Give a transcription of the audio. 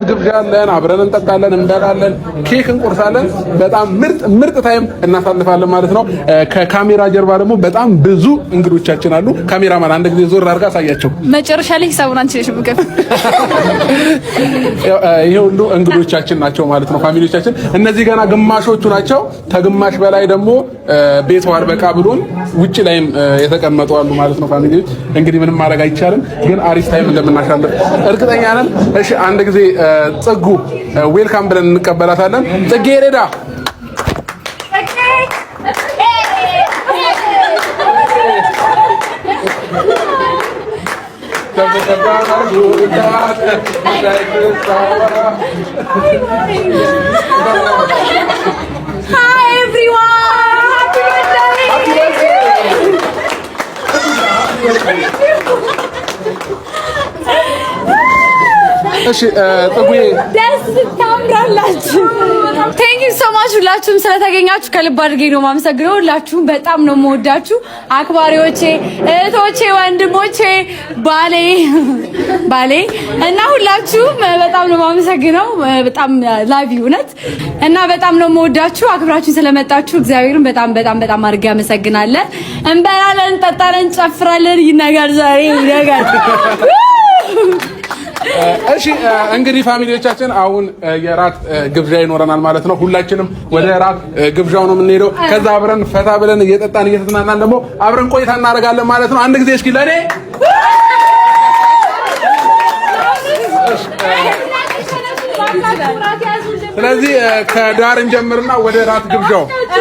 ግብዣ አለን። አብረን እንጠጣለን፣ እንበላለን፣ ኬክ እንቆርሳለን። በጣም ምርጥ ምርጥ time እናሳልፋለን ማለት ነው። ከካሜራ ጀርባ ደግሞ በጣም ብዙ እንግዶቻችን አሉ። ካሜራማን አንድ ጊዜ ዞር አድርጋ አሳያቸው። መጨረሻ ላይ ሂሳቡን አንቺ ነሽ የምከፍል። ይሄ ሁሉ እንግዶቻችን ናቸው ማለት ነው፣ family ዎቻችን። እነዚህ ገና ግማሾቹ ናቸው። ከግማሽ በላይ ደግሞ ቤቱ አልበቃ ብሎን ውጭ ላይም የተቀመጡ አሉ ማለት ነው። Family ዎች፣ እንግዲህ ምንም ማድረግ አይቻልም፣ ግን አሪፍ time እንደምናሳልፍ እርግጠኛ ነን። እሺ፣ አንድ ጊዜ ጽጉ welcome ብለን እንቀበላታለን። ጽጌ ሬዳ። Hi everyone, happy birthday! እሺ ጽጉዬ። ደስ ታምራላችሁ። Thank you so much ሁላችሁም ስለተገኛችሁ ከልብ አድርጌ ነው የማመሰግነው። ሁላችሁም በጣም ነው የምወዳችሁ አክባሪዎቼ፣ እህቶቼ፣ ወንድሞቼ፣ ባሌ ባሌ እና ሁላችሁም በጣም ነው የማመሰግነው። በጣም love you እውነት እና በጣም ነው የምወዳችሁ። አክብራችሁን ስለመጣችሁ እግዚአብሔርን በጣም በጣም በጣም አድርጌ አመሰግናለን። እንበላለን፣ እንጠጣለን፣ እንጨፍራለን። ይነጋል ዛሬ ይነጋል። እሺ፣ እንግዲህ family ዎቻችን አሁን የራት ግብዣ ይኖረናል ማለት ነው። ሁላችንም ወደ ራት ግብዣው ነው የምንሄደው። ከዛ አብረን ፈታ ብለን እየጠጣን እየተዝናናን ደግሞ አብረን ቆይታ እናደርጋለን ማለት ነው። አንድ ጊዜ እስኪ ለኔ። ስለዚህ ከዳር እንጀምርና ወደ ራት ግብዣው።